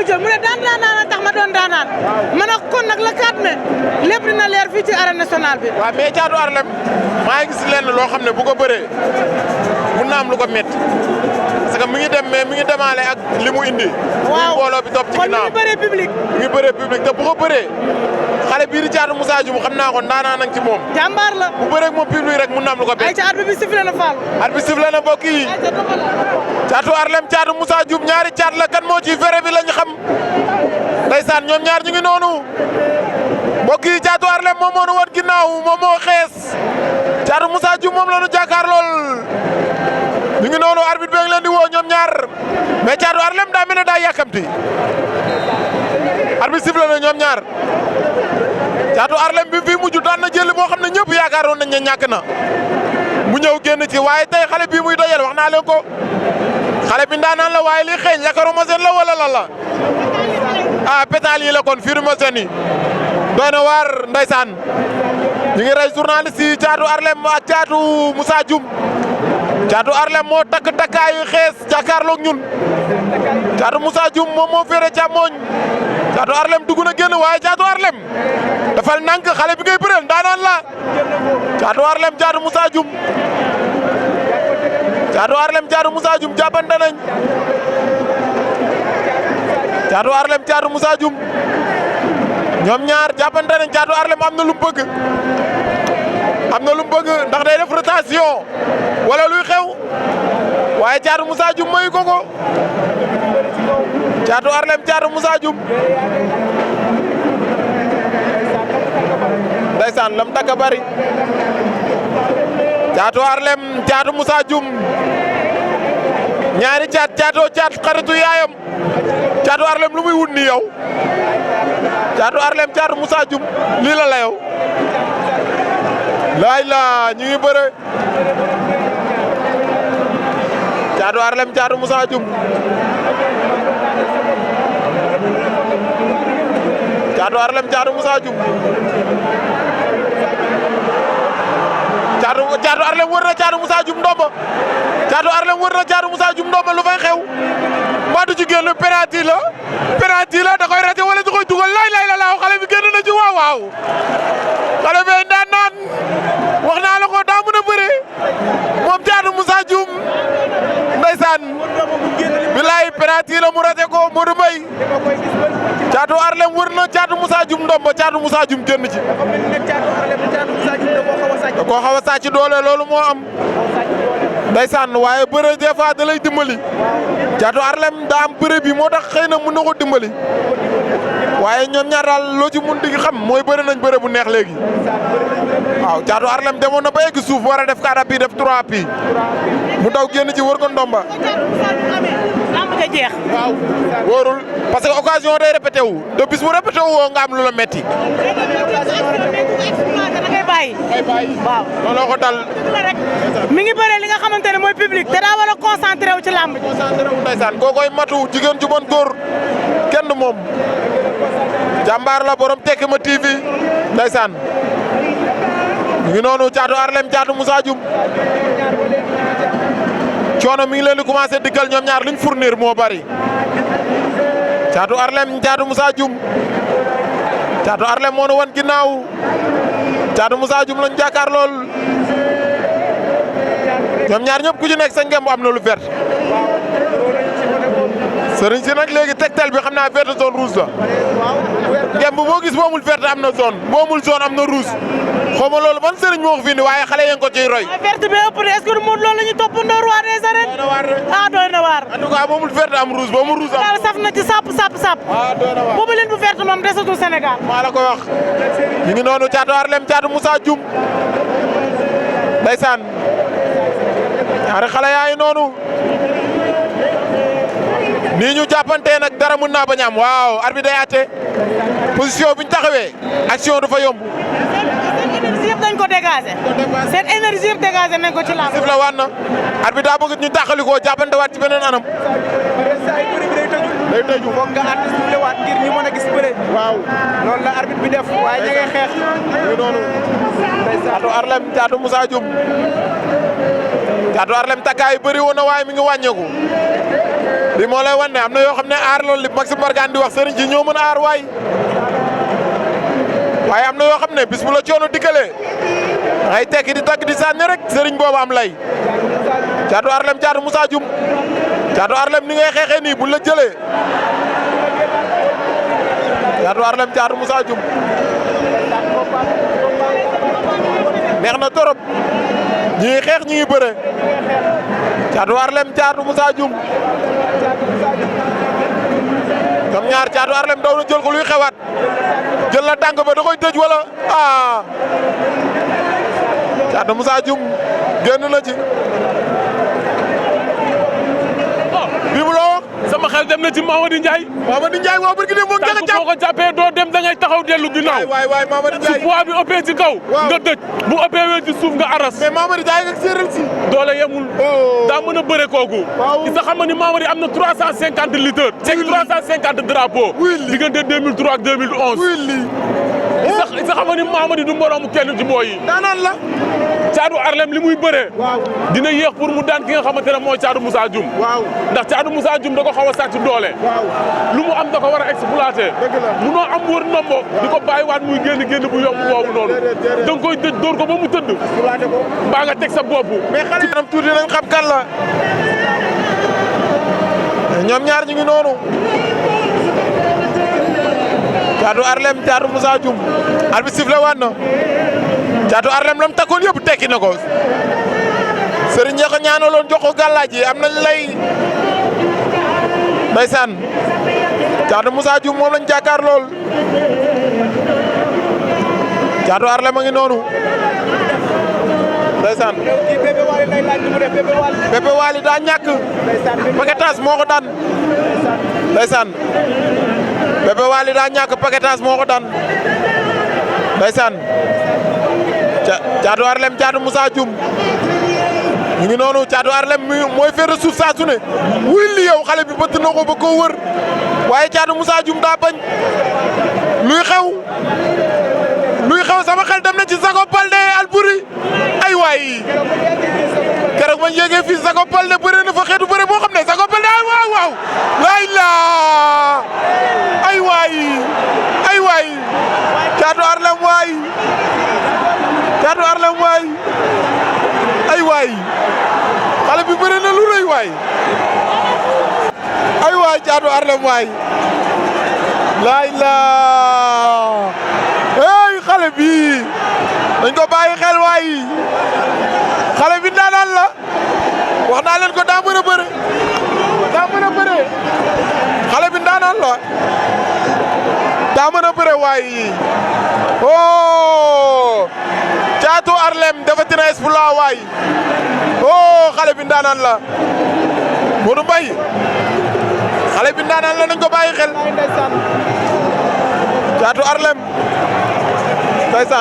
jël mu ne daan tax ma doon daanaan ma ne kon nag la 4 mai lépp dina leer fii ci arène nationale bi. waaw mais Thiatou Arlem maa ngi gis lenn loo xam ne bu ko bëree mun na am lu ko métti parce que mi ngi dem mais mi ngi demaale ak li mu indi. waaw mbooloo bi topp ci ginnaaw kon mi ngi bëree public. mi ngi bëree public te bu ko bëree xale bii di Thiatou Moussa Dioum xam naa ko ndaanaan nañ ci moom. jàmbaar la bu bëree ak moom public rek mun na am lu ko bett. ay ca arbitre bi sifflé na Fall. arbitre sifflé na mbokk yi Thiatou Arlem Thiatou Moussa Dioum ñaari caat la kan moo ci fere bi lañ xam ndeysaan ñoom ñaar ñu ngi noonu mbokk yi Thiatou Arlem moom moo nu woon ginnaaw moom moo xees Thiatou Moussa Dioum moom la nu jàkkaar lool ñu ngi noonu arbitre bi ngi leen di woo ñoom ñaar mais Thiatou Arlem daa mel ne daa yàkkamti arbitre sifflé na ñoom ñaar Thiatou Arlem bi fii mujj daan na jël boo xam ne ñëpp yaakaaroon nañ ne ñàkk na mu ñëw génn ci waaye tey xale bii muy dajal wax naa leen ko xale bi ndaanaan la waaye li xeeñ lacrymogène la wala lan la ah pétale yi la kon fumigène yi doy na waar ndeysaan ñu ngi rey journaliste yi Thiatou Arlem ak Thiatou Moussa Dioum Thiatou Arlem moo takk takkaayu xees jàkkaarloog ñun Thiatou Moussa Dioum moom moo féere càmmooñ Thiatou Arlem dugg na génn waaye Thiatou Arlem dafal nank xale bi ngay bëreel ndaanaan la Thiatou Arlem Thiatou Moussa Dioum Thiatou Arlem Thiatou Moussa Dioum jàppante nañ Thiatou Arlem Thiatou Moussa Dioum ñoom ñaar jàppante nañ Thiatou Arlem am na lu mu bëgg ndax day def rotation wala luy xew waaye Thiatou Moussa Dioum mayu ko ko Thiatou Arlem Thiatou Moussa Dioum ndeysaan lam takka bari Thiatou Arlem Thiatou Moussa Dioum ñaari caat xaritu yaayam Thiatou Arlem lu muy wut ni yow Thiatou Arlem Thiatou Moussa Dioum lii la yow laay la ñu ngi bëre Thiatou Arlem Thiatou Moussa Dioum Thiatou Arlem Thiatou Moussa Dioum Thiatou Arlem wër na Thiatou Moussa Dioum ndomba Thiatou Arlem wër na Thiatou Moussa Dioum ndomba lu fay xew mbaa du ci génn penalty la da koy raté wala da koy dugal lay la laaw xale bi génn na ci waaw xale bi daan naan wax naa la ko daa mën a bëre moom Thiatou Moussa Dioum ndeysaan bilaay penalty la mu raté ko Modou Mbaye Thiatou Arlem wër na Thiatou Moussa Dioum ndomba Thiatou Moussa Dioum génn ci da koo xaw a sàcc doole loolu moo am ndeysaan waaye bëre des fois da lay dimbali Thiatou Arlem daa am bëre bi moo tax xëy na mën na ko dimbali waaye ñoom ñaar daal loo ci mun di xam mooy bëre nañ bëre bu neex léegi waaw Thiatou Arlem demoon na ba egg suuf war a def 4 appuis def 3 appuis mu daw génn ci wër ko ndomba. jeex waaw wóorul parce que occasion day répété wu te bis bu répété wu woo nga am lu la metti waaw looloo ko dal mi ngi bëre li nga xamante ne mooy public te daa war a concentré wu ci làmb ji. concentré wu ndeysaan kookoy matu jigéen ju bon góor kenn moom jàmbaar la borom Tekki Ma TV ndeysaan ñu ngi noonu Thiatou Arlem Thiatou Moussa Dioum coono mi ngi leen di commencé diggal ñoom ñaar luñ fournir moo bari Thiatou Arlem Thiatou Moussa Dioum Thiatou Arlem moo nu wan ginnaaw Thiatou Moussa Dioum lañ jàkkaar lool ñoom ñaar ñëpp ku ci nekk sa ngemb am na lu vert sëriñ si nag léegi tegtal bi xam naa vert zone rouge la ngemb boo gis boomul vert am na zone boomul zone am na rouge xaw ma loolu ban sëriñ moo ko fi indi waaye xale yéen ko ciy roy. vert bi ëpp de est-ce que du Modou Lo la ñu toppandoo roi des arènes. doy na waar. en tout cas boomul vert am rouge boomul rouge am. daal saf na ci sap. doy na waar boobu leen bu vert moom desatul Sénégal. maa la ko wax ñu ngi noonu Thiatou Arlem Thiatou Moussa Dioum ndeysaan ñaari xale yaa ngi noonu nii ñu jàppante nag dara mën naa bañ am waaw arbitre day àtte position bi ñu taxawee action du fa yomb. dañ ko dégagé seen énergie yëpp dégagé nañ ko ci làmb. sif la waat na arbitre daa bëgg ñu taxalikoo jàppante waat ci beneen anam. day tëju foog nga àtt suule waat ngir ñu mën a gis bëre. waaw loolu la arbitre bi def waaye ña ngay xeex. ñu noonu Thiatou Arlem Thiatou Moussa Dioum Thiatou Arlem takkaay bëri woon na waaye mi ngi wàññeeku li moo lay wan ne am na yoo xam ne aar loolu li Maxime Bargane di wax sëriñ ci ñoo mën a aar waay waaye am na yoo xam ne bis bu la coono dikkalee ngay tekki di tagg di sànni rek sëriñ boobu am lay Caatu Arlem Caatu Moussa Dioum Caatu Arlem ni ngay xeexee nii bu la jëlee Caatu Arlem Caatu Moussa Dioum neex na torop ñi ngi xeex ñi ngi bëre Caatu Arlem Caatu Moussa Dioum ñoom ñaar Caatu Arlem daw na jël ko luy xewaat jël na tànk ba da koy tëj wala Caatu Moussa Dioum génn na ci bi mu loo sama xel dem na ci Mamady Ndiaye. Mamady Ndiaye waaw barki dem moo gën a jàpp boo ko jàppee doo dem da ngay taxaw dellu ginnaaw. waay Mamady Ndiaye su poids bi ëppee ci kaw. nga dëj bu ëppee wee ci suuf nga aras. mais Mamady Ndiaye nga séeréer si. doole yemul. daa mën a bëre kooku. waaw isa xam ni Mamady am na 350 litres. teg 350 drapeaux. diggante 2003 ak 2011. isa xam ni Mamady du moroomu kenn ci booy yi. daanaan la. Caatu Arlem li muy bëree. dina yéex pour mu daan ki nga xamante ne mooy Caatu Moussa Dioum. ndax Caatu Moussa Dioum da ko xaw a sàcc doole. lu mu am da ko war a exploité. munoo am wër ndombo di ko bàyyiwaat muy génn bu yomb boobu noonu. da nga koy tëj dóor ko ba mu tëdd. mbaa nga teg sa bopp. mais xale yi tuuti nañ xam kan la. ñoom ñaar ñu ngi noonu. Caatu Arlem Caatu Moussa Dioum. arbitre sifflé waat na. Caatu Arlem lam takkoon yëpp tekki na ko. Serigne ko ñaanaloon jox ko gàllaaj yi am nañ lay. ndeysaan Caatu Moussa Dioum moom lañ jàkkaar lool. Caatu Arlem a ngi noonu. ndeysaan Bébé Waly daa ñàkk. paquetage moo ko daan. ndeysaan Bébé Waly daa ñàkk paquetage moo ko daan. ndeysaan Caatu Arlem Caatu Moussa Dioum ñu ngi noonu Caatu Arlem mooy féete suuf saa su ne wuy li yow xale bi bëtt na ko ba koo wër waaye Caatu Moussa Dioum daa bañ luy xew sama xel dem na ci Zago Baldé Alboury ay waay keroog ma yéegee fii Zago Baldé bëre na fa xeetu bëre boo xam ne Zago Baldé waaw laay laa ay waay Caatu Arlem waay Caatu Arlem waay ay waay xale bi bëre na lu rëy waay ay waay Caatu Arlem waay laay laa hey xale bi dañ ko bàyyi xel waay xale bi ndaanaan la wax naa leen ko daa mën a bëre xale bi ndaanaan la daa mën a bëre waay Caatu Arlem dafa tina exploit waay xale bi ndaanaan la Modou Mbaye xale bi ndaanaan la nañ ko bàyyi xel Caatu Arlem ndeysaan